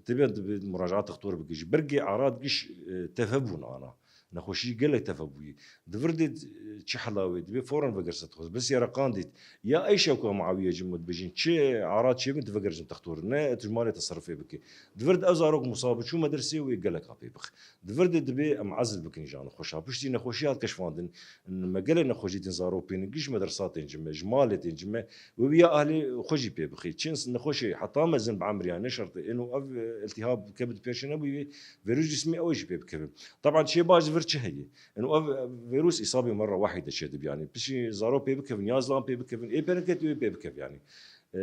Têbe dibê muracaat doktor bike jî. Bergê arad giş, e, teve bûn ana. Nexweşî gelek teve bûyî. Di vir de, e, çi hela wê? Dibê foran vegirse dixwest. Bes yê reqan dît. Ya ey şewka muawiye cim dibêjin. Çi arad çêbin tu veger cim doktor. Ne tu ji malê teserufê bike. Di vir de ev zarok musab çû medersê wê gelek apê bix. Di vir de dibê em ezl bikin jî nexweşa. Piştî nexweşî hat keşfandin. Me gelek nexweşî tên zarok pênin. Giş medersa tên cime. Ji malê tên cime. Wê wî ya ahlê xwe jî pê bixî. Çi nexweşê heta mezin bi emriya ne şert e. Êno ev, e, iltihab kebid pêşe nebûyî, vê vêrûs cismî ew jî pê bikevin. Teban çê baş di vir çi heye? Êno ev, e, vêrûs îsabê merra wahîde çêdibî yanî. Piştî zarok pê bikevin, ya zilam pê bikevin, ê pêrin ketî wê pê bikev yanî. E,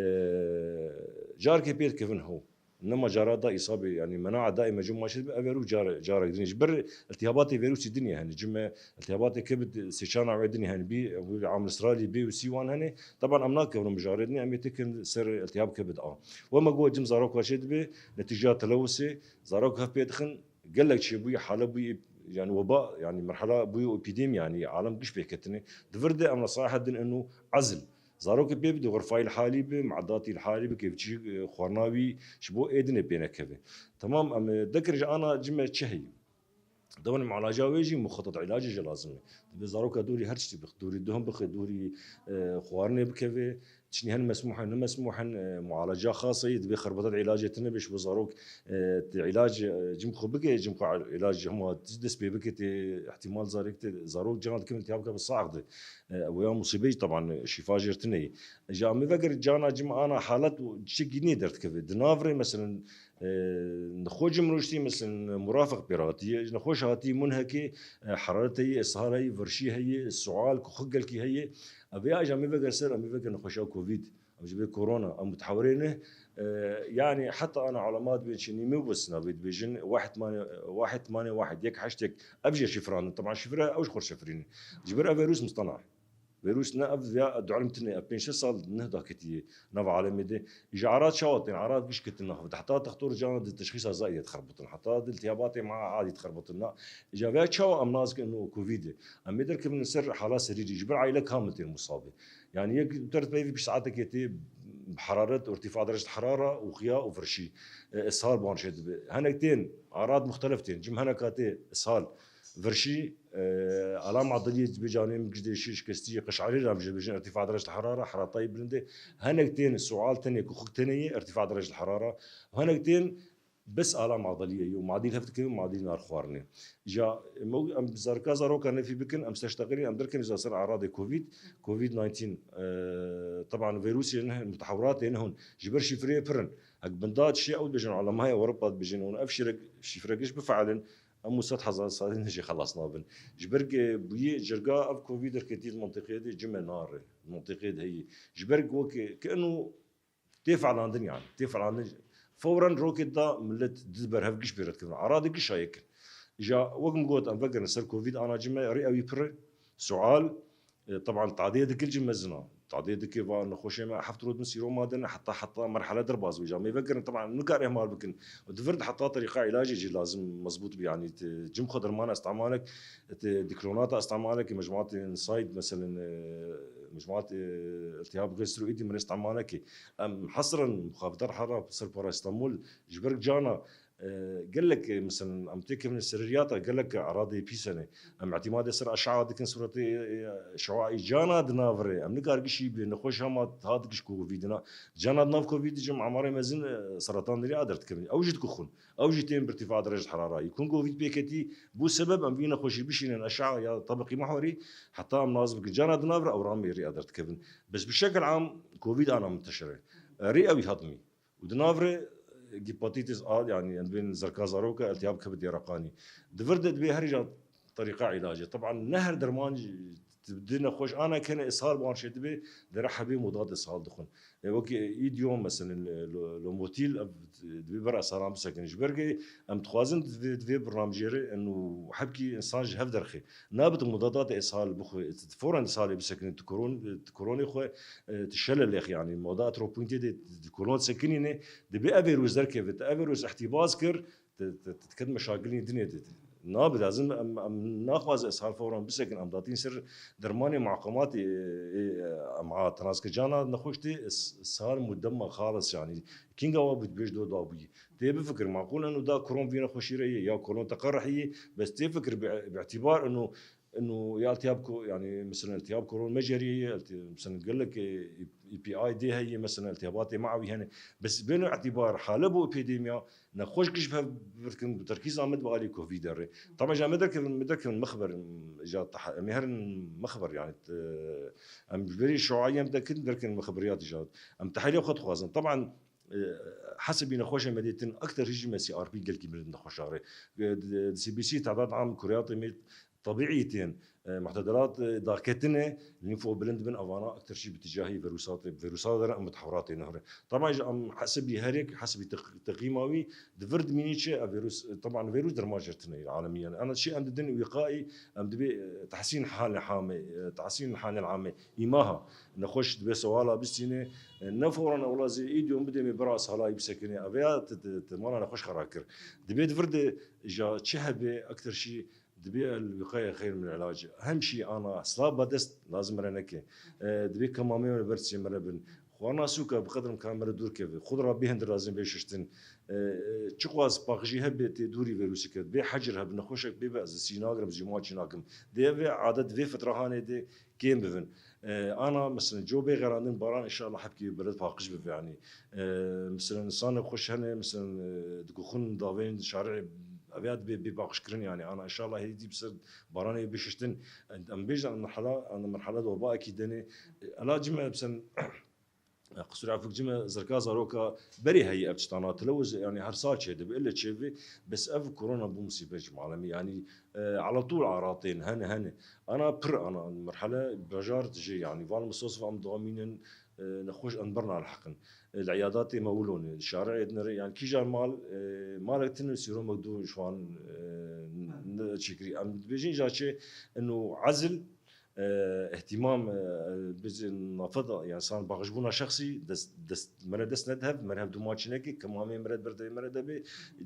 carkê pê dikevin ho. Nema cara da îsabê, yanî mena'a daîme cuma çêdibe, ev vêrûs car-, carek din e. Ji ber iltihabatê vêrûsî din e, hani cime iltihabatê kebid sêçana wê din e, hani bî, wî amil Îsraîlî bê û sî wan hene. Teban em nakevin mijarê din e, em ê têkin ser iltihab kebid A. Wema got cim zaroka çêdibe, netîca telewusê, zarok hev pê dixin, gelek çêbûyî, hale bûyî, yanî weba, yanî merhala bûyî epîdemî, yanî alem giş pê ketine. Di vir de em nesahet din eno ezl. Zarokê pê bide xurfayî li halî bi, me'datî li halî bi, kevçî, e, xwarina wî ji bo êdinê pê nekeve. Temam, em, e, dekir ji ana cime çi heyî? Dewan mualaca wê jî muxetet ilacê jî lazim e. Dibe zaroka dûrî her tiştî bix-, dûrî duhum bixe, dûrî, e, xwarinê bikeve. Tiştî hin mesmûh in, ne mesmûh in, e, mualaca xas heye, dibe xerbatet ilacê tune be ji bo zarok, e, tê ilac, e, cim xwe bike, cim xwe ilac hema dest pê bike tê ihtimal zarek tê zarok cana dikim iltihab ke bi sax de. E, ew ya musîbe jî teban şîfa jê tune ye. Ji em ê veger cana cim ana halet û çi gînê derdikeve. Di nav rê, meselen, e, nexweş cim rûştî, meselen, murafik pê re hatiye. Ji nexweş hatî munhekê, e, heraret heye, ishal heye, verşî heye, sual, kuxik gelkî heye. Ev ya ji em ê veger ser, em ê veger nexweşa covid. Em ji vê korona, em mutehewirê ne. E, yani heta ana ulema dibên çi nîmê û sina vê dibêjin, wahid mane, wahid mane wahid, yek heşt yek. Ev jî şifran in. Teban şifre ew ji xwe şifrîn. Ji ber ev vîrus mustena. Vîrus ne ev ya duelim tune, ev pênc şeş sal neh daketiye nav alemê de. Îja arad çawa tên, arad giş ketin nav. Heta textor cana di teşxîsa zayê dixerbitin. Heta di iltihabatê ma adî dixerbitin. Na, îja veya çawa em nazikin û covid e. Em ê derkevin ser hala serîrî. Ji ber aile kamil tên musabê. Yani yek ter peyvî pênc saetekê tê heraret, irtifa derece harara û xiya û virşî. E, ishal ban şê dibe. Hinek tên, arad muxtelef tên. Cim hineka tê ishal, virşî, e, alam adiliyê dibe canê min gidê şî şikestî, qeşerî re em jê bêjin, irtifa derece harara, heratayî bilindê. Hinek tên sual tenê, kuxik tenê ye, irtifa derece harara. Hinek tên bes alam adiliyê ye û madî hev dikevin, madî nar xwarinê. Ja, em, em zarika zaroka nefî bikin, em ser ştexilî, em derkevin ji ser aradê covid, covid nineteen, e, teban vîrusê ne, mutehewratê ne hûn, ji ber şîfreyê pir in. Hek binda çi ew dibêjin, ulemaya Ewropa dibêjin, hûn ev şîre-, şîfre giş bifeelin, em û sed hezar salî ne jê xelas nabin. Ji ber ke bûyî cirga ev covid derketî di mentiqê de cime nare, di mentiqê de heyî. Ji ber wek ke inu tê felandin yani, tê felandin. Fewren roket da millet di ber hev giş pê re dikevin. Aradê giş a yekin. Îja wek min got, em vegerin ser covid ana cime, rê ewî pir e. Sual, e, teban tadê dikil cim mezin a. Tadê dikê va nexweşê me heft rot min sîroma dene, heta, heta merhele derbas bê. Îja me vegerin, teban nikar ihmal bikin. Û di vir de heta terîqa ilacê jî lazim mezbût bî. Yani, te cim xwe dermana istemalek, te diklonata istemalek, mecmuatê NSAID, meselen, e, mecmuat, e, iltihab gastroîdî min istemalekê. Em hesren muxaveter hera ser parastamol, ji ber cana, e, gelek, e, meselen, em têkevin sereriyata gelek eradê pîs hene. Em îtîmadê ser eşa dikin, sûretê, e, şuaî cana di nav re. Em nikar gişî bê nexweş hema hat giş covid na. Cana di nav covid jim amarê mezin, e, seratan derya derdikevin. Ew jî dikuxin. Ew jî tên bi irtifa derece harara. Yekun covid pêketî, bû sebeb em vî nexweşî bişînin eşa ya tebeqî mehwerî, heta em nas bikin. Cana di nav re ew ramê rê derdikevin. Bes bi şekil am covid ana minteşir e. E, rê ewî hatmî. Û di nav re, e, hepatitis A, yani em dibên zerka zaroka, iltihab kebid ya reqanî. Di vir de dibê herî ja terîqa ilacê. Teban ne her derman jî di nexweş ana kene ishal ban şê dibe, dere hebê mudat ishal dixwin. E, wekî îdyon, meselen, e, lo-, lomotîl, ev dibe bera ishalan bisekin. Ji ber ke em dixwazin di vê, di vê bernamjê re, eno hebkî insan ji hev derxê. Nabe tu mudadatê ishal bixwe, foren ishalê bisekinî, tu koron-, tu koronê xwe, e, tu şelelêx, yani, moda atropûntê de tu kolon sekinîne, dibe ev vîrus derkeve, tu ev vîrus ihtîbaz kir, tu, tu, tu diket meşakilî dinê de. Nabe, lazim em, em naxwaze ishal foren bisekin, em datîn ser dermanê muqematê, e, e, em a tenaskecana nexweş tê, is-, ishal mudemma xalis, yani, kînga wa bû dibêj do da bûyî. Tê bifikir, maqûl eno da kolon vî nexweşî re ye, ya kolon teqerrihî ye, bes tê fikir bi, bi îtîbar eno, eno ya iltihab ko-, yani, mesela iltihab kolon mecerî ye, ilti-, mesela gelek, e, E P I D heye, mesela iltihabatê mewî hene. Bes bêno îtîbar, hale bû epidemiya, nexweş giş bi hev birkin, bi terkîza me bi alî covid re. Tama ja me derkevin, me derkevin mexber, ja tah-, em ê herin mexber, yani, t-, em ji berî şuayî em dekin, derkin mexberiyat ja. Em tehlîlê xwe dixwazin. Teban, e, hesibî nexweşê me dê tin, ekter jî me C R P gelkî mirin nexweşa re. E, di, di C B C tehdad am kuriyatê me tebîî tên, e, muhtedelat, e, daketine, lîmfo bilind bin, evana ekter jî bi tîcahî vîrusatê, vîrusat de em mutehewratê nehre. Teban jî em hesibî her yek, hesibî teq-, teqîma wî, di vir dimînî çi, ev vîrus, e, teban vîrus derman jê tune ye alemiyan. Ana çi em didin wîqaî, em dibê, e, tehsîn halê hamê, e, tehsîn halê amê. Îmaha, nexweş dibê sewala bistîne, e, ne fewran ewla zê îdyon bidê me bira salayî bisekine. Ev ya te, te, te mala nexweş xera kir. Dibê di vir de ja çi hebe, ekter şî Dibê el wîqaye xeyr min îlac. Hemşî ana silav ba dest lazim mere neke. E, dibê kemamê me ber çê mere bin. Xwarina sûka bi qedr imkan mere dûr keve. Xwe ra bê hindir lazim bê şiştin. E, e, çiqas paqijî hebe tê dûrî vê rûsike. Dibê hecir hebe nexweşek bê be ez sî nagirim, jî maçî nakim. Dê vê adet vê fitrahanê de kêm bibin. E, ana, mesela, co bê xerandin baran, inşallah hepkî beret paqij bibe, yani. E, mesela, insanê xweş hene, mesela, e, diguxin davên şarê, ev ya dibê bê paqij kirin, yani. Ana, inşallah hêdî bi ser baranê bişiştin. Em bêjin, em merhala, em merhala de weba ekî denê. E, ela cime, mesela, Qisûra efik cime zirka zaroka berê heyî ev tiştana tile û, yani, her sal çêdibe, elle çêvê, bes ev korona bû musîbet ji alemî, yani, e, ala tûl aratên, hene, hene. Ana pir, ana merhele bajar dijî, yani, van misof em damînin, e, nexweş em birna liheqin. E, li îyadatê me wilo ne, şarê êdnere, yani, kîjan mal, e, malek tine sîromek dû ji wan, e, ne çêkirî. Em dibêjin ja çê, ino ezil, e, ihtimam, e, bizin nafeda, yani, san baxişbûna şexsî, dest, dest, mere dest nedihev, mere hev dû maçî neke, kemamê mere berde, mere debe,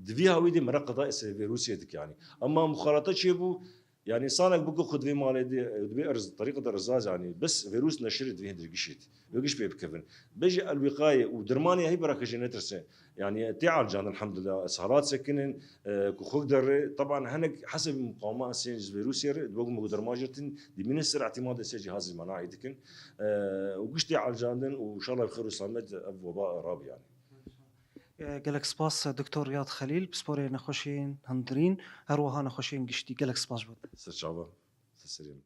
divî hawî de mere qeda ese vê Rûsiyê dik, yani. Ama muxalata çêbû, yani, sanek biko xwe divê malê de, divê erz, tariqe de rizaz, yani, bes vê Rûs neşirê divê hindir gişêt. Wê giş pê bikevin. Bejî elwîqayê û dermanê heyî bereke jê netirse. Yani, tê alcan, elhamdülillah, ez halat sekinin, e, ku xwe derê, taban hinek hesebî muqawema sên ji vê Rûsiyê re, wek me ku derman jê tin, dibînin ser îtîmadê ser cihazê menaî dikin. E, û giş tê alcandin û inşallah bi xêr û selamet ev weba rabi yani. E, gelek spas, Doktor Riyad Xelîl, pisporê nexweşiyên hundirîn, her wiha nexweşiyên giştî. Gelek spas ji bo te. Ser çava, ser serê min.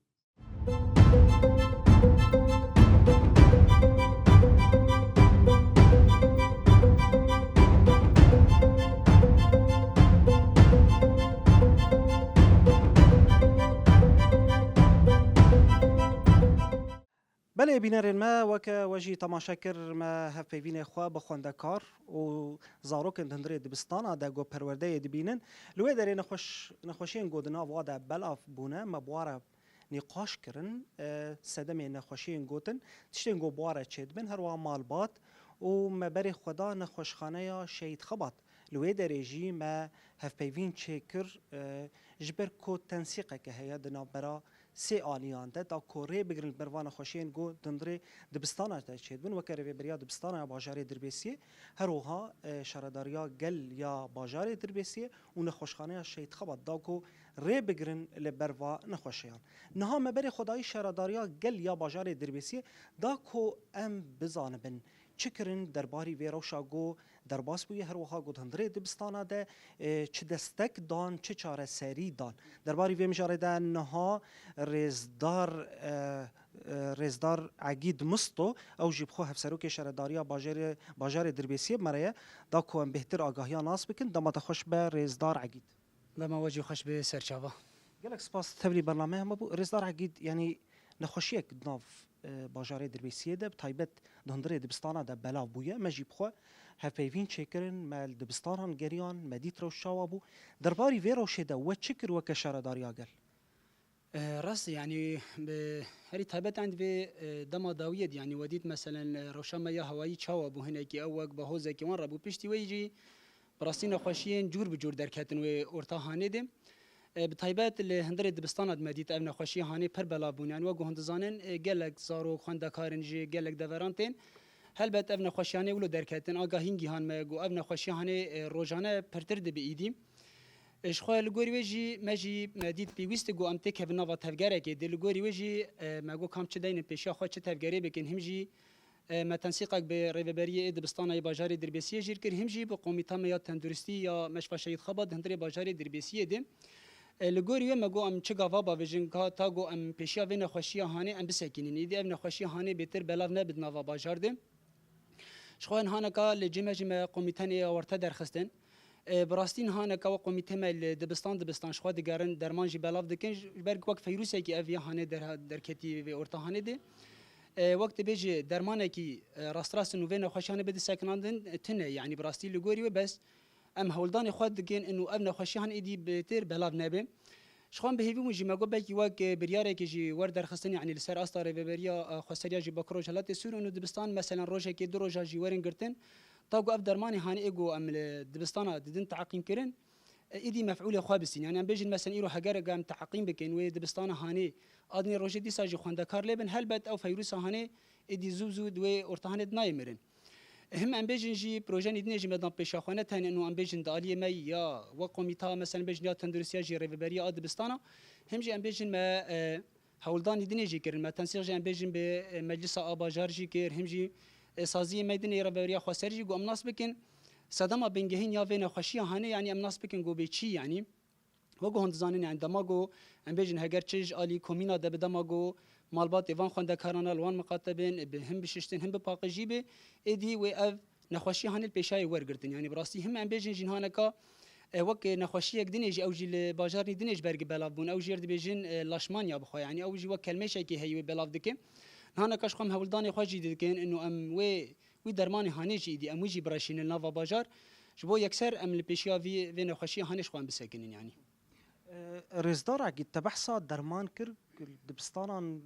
Belê bînerên me, weke we jî temaşe kir, me hevpeyvînê xwe bi xwendekar û zarokên di hundirê dibistana de ku perwerdeyê dibînin. Li wê derê nexweş-, nexweşiyên ku di nav wa de belav bûne, me bi wa re nîqaş kirin, e, sedemê nexweşiyên gotin, tiştên ku bi wa re çêdibin, her wiha malbat û me berê xwe da nexweşxaneya Şehîd Xebat. Li wê derê jî me hevpeyvîn çêkir, e, ji ber ku tensîqeke heye di navbera sê aliyan de, da ku rê bigirin li ber van nexweşiyên ku di hundirê dibistana de çêdibin, weke rêveberiya dibistana ya bajarê Dirbêsiyê, her wiha, e, şaredariya gel ya bajarê Dirbêsiyê û nexweşxaneya Şehîd Xebat da ku rê bigirin li ber va nexweşeyan. Niha me berê xwe dayî şaredariya gel ya bajarê Dirbêsiyê da ku em bizanibin çi kirin derbarî vê rewşa ku derbas bûye, her wiha ku di hundirê dibistana de, e, çi destek dan, çi çareserî dan. Derbarî vê mijarê de niha rêzdar, e, e, rêzdar Egîd Misto, ew jî bi xwe hevserokê şaredariya bajarê, bajarê Dirbêsiyê bi me re ye, da ku em bêhtir agahiya nas bikin. Dema te xweş be rêzdar Egîd. Dema we jî xweş be serçava. Gelek spas tevlî bernameya me bû. Rêzdar Egîd, yanî nexweşiyek di nav, e, bajarê Dirbêsiyê de, bi taybet di hundirê dibistana de belav bûye. Me jî bi xwe hevpeyvîn çêkirin, me li dibistanan geriyan, me dît rewş çawa bû. Derbarî vê rewşê de we çi kir weke şaredariya gel? E, rast e, yanî bi herî taybet end vê, e, dema dawiyê de, yanî we dît meselen, e, rewşa me ya hewayî çawa bû, hinekî ew wek bi hozekî wan re bû. Piştî wê jî bi rastî nexweşiyên cûr bi cûr derketin wê orta hanê de. E, bi taybet li hundirê dibistana de me dît ev nexweşiyê hanê pir belav bûn. Yanî wek ku hûn dizanin, e, gelek zarok, xwendekarin jî gelek deveran tên. Helbet ev nexweşiyanê wilo derketin. Aga hîn gihan me ku ev nexweşiya hanê, e, rojane pirtir dibe îdî. E, ji xwe li gorî wê jî me jî me dît pêwîst e ku em têkevin nava tevgerekê de. Li gorî wê jî, e, me got kam çi deynin pêşiya xwe, çi tevgerê bikin, him jî, e, me tensîqek bi rêveberiyê ê dibistana yê bajarê Dirbêsiyê jî kir, him jî bi komîta me ya tenduristî ya Meşfa Şehîd Xebat di hundirê bajarê Dirbêsiyê de. E, li gorî wê me got em çi gava bavêjin ka ta ku em pêşiya vê nexweşiya hanê em bisekînin. Îdî ev nexweşiya hanê bêtir belav nebe di nava bajar de. Ji xwe niha neka li cê me jî me komîtenê awarte derxistin. E, bi rastî niha neka we komîtê me li dibistan dibistan ji xwe digerin, derman jî belav dikin. Ji ber ku wek feyrûsekî ev ya hanê derha-, derketî vê orta hanê de. E, wek dibêjî dermanekî, e, rastrast in û vê nexweşiyanê bide sekinandin, e, tune. Yanî bi rastî li gorî wê bes em hewldanê xwe dikin û ev nexweşiya han êdî bêtir belav nebe. Ji xwe em bi hêvî bûn jî me got belkî wek, e, biryarekê jî wer derxistin, yanî li ser asta rêveberiya, e, xweseriya jî Bakur Rojhilatê Sûrî û dibistan, meselen rojekê du roja jî werin girtin. Ta ku ev dermanê hanê ê ku em li dibistana didin teqîn kirin, e, êdî mef'ûlê xwe bistîn. Yani em bêjin, meselen, îro heger em teqîm bikin wê dibistana Hanê, a dinê rojê dîsa jî xwendekar lê bin, helbet ew feyrûsa Hanê êdî zû zû di wê orta Hanê de nayê mirin. Him em bêjin jî projenî dinê jî me dan pêşa xwe, ne tenê ino em bêjin di aliyê me ya wek komîta, meselen, bêjin ya tenduristiya jî rêveberiya a dibistana, him jî em bêjin me, e, hewldanî dinê jî kirin. Me tensîq jî em bêjin bi, e, meclisa a bajar jî kir, him jî, e, saziyê me dinê rêveberiya xweser jî got em nas bikin sedema bingehîn ya vê nexweşiya Hanê, yanî em nas bikin got bê çi, yanî. Wek hûn dizanin, yani dema ku em bêjin heger çi ji alî komîna de bi dema ku malbatê van xwendekarana li wan miqate bin, bi him bişiştin, him bi paqijî be, êdî wê ev nexweşiya Hanê li pêşayê wergirtin. Yani bi rastî him em bêjin jî nihaneka, e, wek nexweşiyek dinê jî ew jî li bajarnî dinê ji ber gi belav bûn. Ew jî dibêjin, e, laşmanya bi xwe. Yani ew jî wek kelmêşekê heye wê belav dike. Nihaneka ji xwe em hewldanê xwe jî dikin, ino em wê wî dermanê Hanê jî êdî em wî jî bireşînin nava bajar. Ji bo yekser em li pêşiya vî, vê nexweşiya Hanê ji xwe em bisekinin, yanî. E, Rêzdar Egîd, te behsa derman kir, ku dibistanan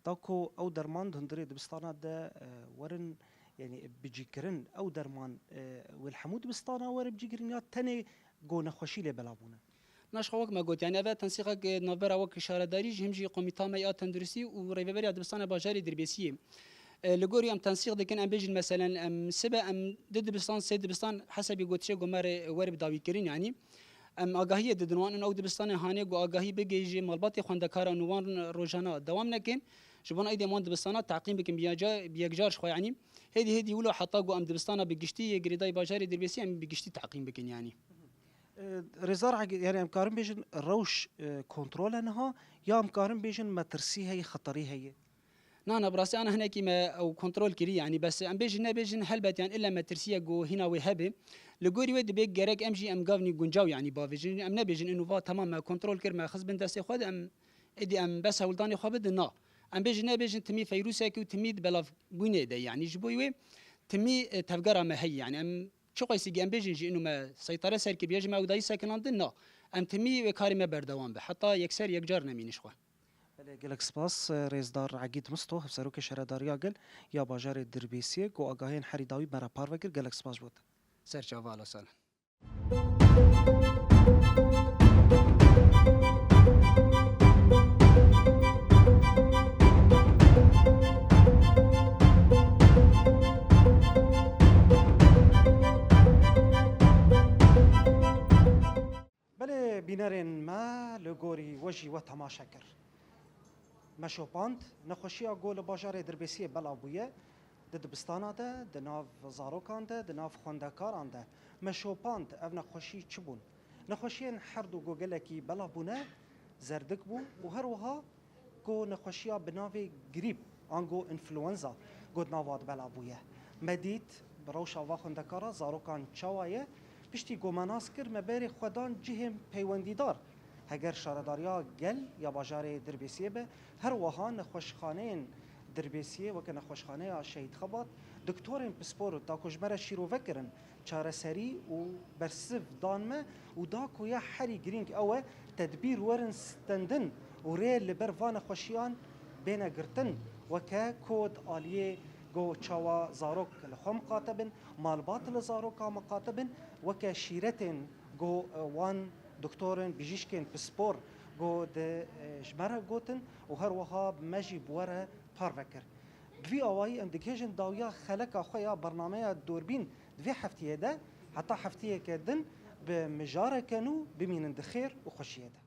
da ku ew derman di hundirê dibistana de, e, werin, yanî bicîkirin, ew derman, e, wê li hemû dibistana were bicîkirin ya tenê ku nexweşî lê belav bûne? Na, ji xwe wek me got, yani ev e tensîqek, e, navbera wek şaredarî jî him jî komîta me ya tenduristî û rêveberiya dibistana bajarê Dirbêsiyê. E, li gorî em tensîq dikin, em bêjin meselen em sibe em du dibistan, sê dibistan hesabî gotişê ku me re wer bi dawî kirin, yanî em agahiyê didin wan û ew dibistanê Hanê ku agahî bigihîje malbatê xwendekaran û wan rojana dewam nekin, ji bona êdî em wan dibistana teqîm bikin bi yekca-, bi yekcar ji xwe, yanî hêdî hêdî wilo heta ku em dibistana bi giştî yê girêdayî bajarê Dirbêsiyê em bi giştî teqîm bikin, yanî. E, Rêzdar Egîd, yani em karin bêjin rewş, e, kontrol e niha, ya em karin bêjin metirsî heye, xeterî heye? Na, na, bi rastî ana hinekî me ew kontrol kirî, yani bes em bêjin nebêjin, helbet, yani ille metirsiyek ku hîna wê hebe. Li gorî wê dibê gerek em jî em gavnî guncaw, yani bavêjin, em nebêjin ino va temam me kontrol kir, me xist bin destê xwe de, em êdî em bes hewldanê xwe bidin, na. Em bêjin nebêjin timî feyrûsek û timî di belavbûnê de, yani ji bo wê timî, e, tevgera me heye, yani em çiqasî em bêjin jî ino me seytare ser kiriye, ji me ew dayî sekinandin, na. Em timî wê karê me berdewam be. Heta yekser yekcar nemînin ji xwe. Belê, gelek spas, Rêzdar Egîd Misto, Hevserokê Şaredariya Gel ya bajarê Dirbêsiyê, ku agahiyên herî dawî me re parve kir. Gelek spas ji bo te. Ser çava, ala sal. Belê bînerên me, li gorî we jî we temaşe kir. Me şopand, nexweşiya ku li bajarê Dirbêsiyê belav bûye, di dibistana de, di nav zarokan de, di nav xwendekaran de. Me şopand, ev nexweşî çi bûn? Nexweşiyên her du ku gelekî belav bûne, zerdik bû û her wiha ku nexweşiya bi navê grîp, ango înfluwenza, ku di nava de belav bûye. Me dît, bi rewşa va xwendekara zarokan çawa ye, piştî ku me nas kir, me berê xwe dan cihên peywendîdar, heger Şaredariya Gel ya bajarê Dirbêsiyê be, her wiha nexweşxaneyên Dirbêsiyê, weke nexweşxaneya Şehîd Xebat, doktorên pispor da ku ji me re şîrove kirin, çareserî û bersiv dan me û da ku ya herî girîng ew e, tedbîr werin stendin û rê li ber van nexweşiyan bêne girtin, weke ku di aliyê ku çawa zarok li xwe miqate bin, malbat li zaroka miqate bin, weke şîretên ku, e, wan doktorên, bijîşkên pispor ku di, e, ji me re gotin û her wiha me jî bi we re parve kir. Bi vî awayî em digihêjin dawiya xeleka xwe ya bernameya Dûrbîn di vê heftiyê de, heta heftiyeke din bi mijareke nû bimînin di xêr û xweşiyê de.